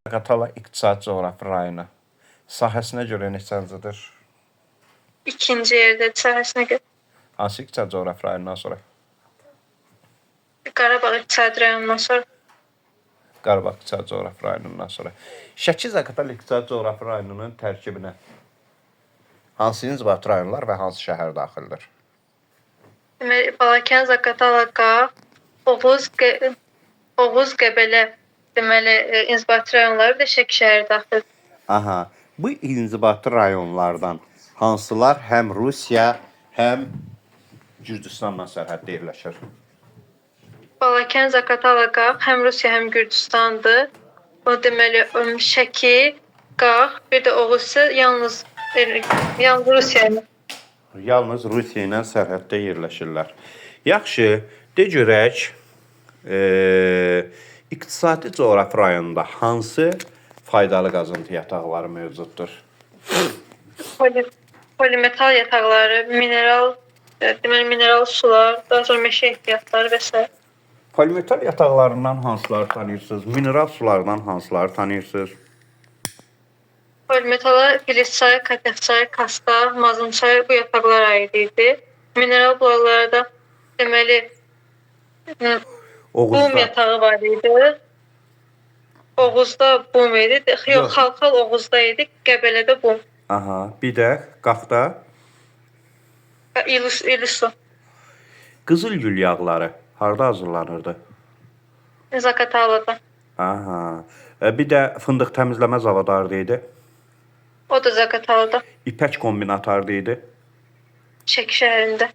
Zaqatala iqtisadi coğrafi rayonu sahəsinə görə neçəncidir? İkinci yerdə sahəsinə görə. Hansı iqtisadi coğrafi rayonundan sonra? Qarabağ iqtisadi rayonundan sonra. Qarabağ iqtisadi coğrafi rayonundan sonra. Şəki Zaqatala iqtisadi coğrafi rayonunun tərkibinə hansı inzibati rayonlar və hansı şəhər daxildir? Deməli, Balakən, Zaqatala, Qax, Oğuz, Oğuz, Qəbələ, deməli, inzibati rayonları, bir də Şəki şəhəri daxildir. Aha, bu inzibati rayonlardan hansılar həm Rusiya, həm Gürcüstanla sərhəddə yerləşir? Balakən, Zaqatala, Qax həm Rusiya, həm Gürcüstandır. O deməli, Şəki, Qax, bir də Oğuz isə yalnız yalnız Rusiya ilə. Yalnız Rusiya ilə sərhəddə yerləşirlər. Yaxşı, de görək, iqtisadi coğrafi rayonda hansı faydalı qazıntı yataqları mövcuddur? Polimetal yataqları, mineral, deməli mineral sular, daha sonra meşə ehtiyatları və sair. Polimetal yataqlarından hansıları tanıyırsınız? Mineral sulardan hansıları tanıyırsınız? Polimetala Filizçay, Katəxçay, Kasta, Mazınçay bu yataqlar aid idi. Mineral bulaqlara da deməli Bum yatağı var idi. Oğuzda bum idi. Yox, Xalxal Oğuzda idi, Qəbələdə bum. Aha, bir də Qaxda İlisu. Qızıl gül yağları harda hazırlanırdı? Zaqatalada. Aha. Bir də fındıq təmizləmə zavodu harda idi? O da Zaqatalada. İpək kombinatı harda idi? Şəki şəhərində.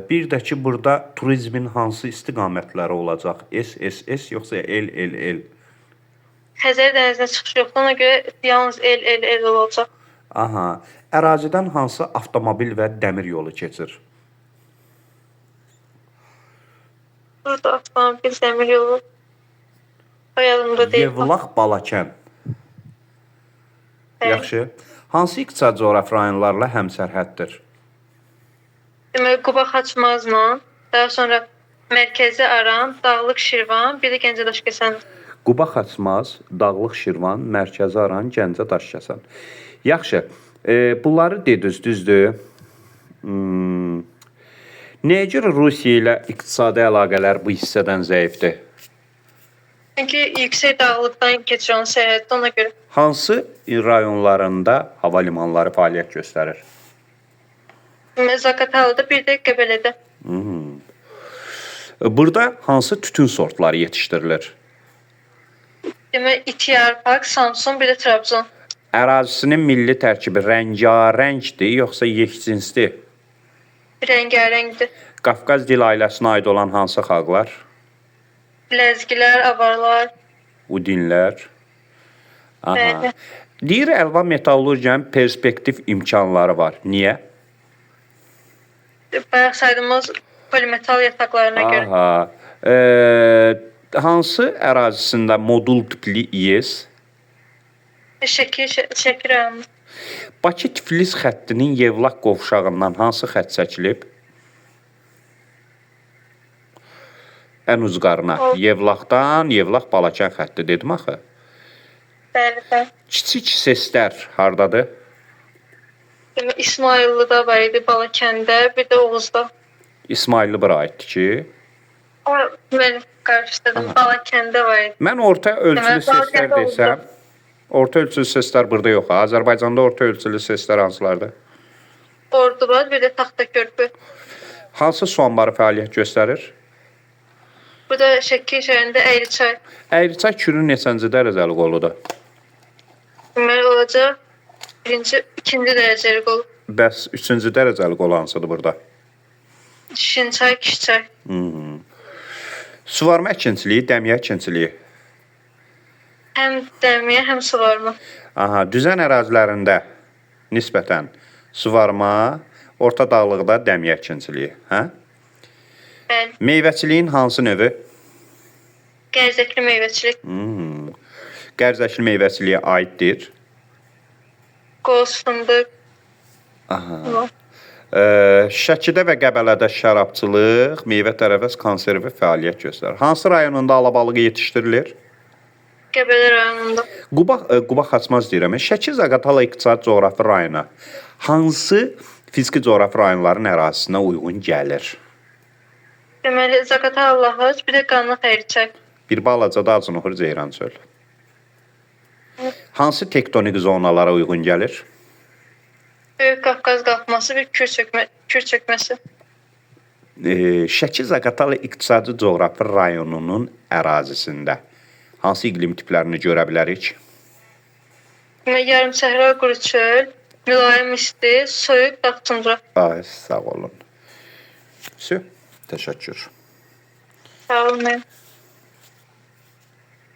Bir də ki, burada turizmin hansı istiqamətləri olacaq? S, S, S yoxsa L, L, L? Xəzər dənizinə çıxış yoxdur. Ona görə yalnız L, L, L olacaq. Aha. Ərazidən hansı avtomobil və dəmir yolu keçir? Burada avtomobil, dəmir yolu yadımda deyil. Yevlax Balakən. Bəli. Yaxşı. Hansı iqtisadi coğrafi rayonlarla həmsərhəddir? Deməli, Quba Xaçmazla, daha sonra Mərkəzi Aran, Dağlıq Şirvan, bir də Gəncə Daşkəsən. Quba Xaçmaz, Dağlıq Şirvan, Mərkəzi Aran, Gəncə Daşkəsən. Yaxşı. Bunları dediniz, düzdür? Nəyə görə Rusiya ilə iqtisadi əlaqələr bu hissədən zəifdir? Çünki yüksək dağlıqdan keçir onun sərhəddə, ona görə. Hansı rayonlarında hava limanları fəaliyyət göstərir? Zaqatalada, bir də Qəbələdə. Burada hansı tütün sortları yetişdirilir? Deməli, İti yarpaq, Samsun, bir də Trabzon. Ərazisinin milli tərkibi rəngarəngdir, yoxsa yekcinsdir? Rəngarəngdir. Qafqaz dil ailəsinə aid olan hansı xalqlar? Ləzgilər, avarlar. Udinlər. Aha. Bəli. Deyir, əlva metallurgiyanın perspektiv imkanları var. Niyə? Bayaq saydığımız polimetal yataqlarına görə. Aha. Hansı ərazisində modul tipli İES? Şəki, Şəki rayonu. Bakı-Tiflis xəttinin Yevlax qovşağından hansı xətt çəkilib? Ən ucqarına. Yevlaxdan Yevlax-Balakən xətti dedim axı. Bəli, bəli. Kiçik seslər hardadır? Demək, İsmayıllıda var idi, Balakəndə, bir də Oğuzda. İsmayıllı bura aiddir ki. Mən qarışdırdım. Balakəndə var idi. Mən orta ölçülü Deməli, seslər Balakəndə desəm, orta ölçülü seslər burada yox. Azərbaycanda orta ölçülü seslər hansılardır? Ordubad, bir də Taxtakörpü. Hansı su anbarı fəaliyyət göstərir? Bu da Şəki şəhərində Əyriçay. Əyriçay Kürün neçənci dərəcəli qoludur? Deməli olacaq birinci, ikinci dərəcəli qol. Bəs üçüncü dərəcəli qol hansıdır burada? Şinçay, Kişçay. Suvarma əkinçiliyi, dəmiyə əkinçiliyi. Həm dəmiyə, həm suvarma. Aha, düzən ərazilərində nisbətən suvarma, orta dağlıqda dəmiyə əkinçiliyi, hə? Bəli. Meyvəçiliyin hansı növü? Qərzəkli meyvəçilik. Qərzəkli meyvəçiliyə aiddir. Qoz, fındıq. Aha. Şəkidə və Qəbələdə şərabçılıq, meyvə tərəvəz konservi fəaliyyət göstərir. Hansı rayonunda alabalığı yetişdirilir? Qəbələ rayonunda. Quba Quba Xaçmaz deyirəm. Şəki Zaqatala iqtisadi coğrafi rayonu hansı fiziki coğrafi rayonların ərazisinə uyğun gəlir? Deməli, Zaqatala, Lahıc, bir də Qanlı Xeyrçay. Bir balaca da Acınoxur Ceyrançöl. Hansı tektonik zonalara uyğun gəlir? Böyük Qafqaz qalxması, bir Kür çökmə, Kür çökməsi. Şəki Zaqatala iqtisadi coğrafi rayonunun ərazisində hansı iqlim tiplərini görə bilərik? Deməli, yarımsəhra, quru çöl, mülayim isti, soyuq dağ tundra. Ay, sağ olun. Vsyo, təşəkkür. Sağ olun. Müəllim.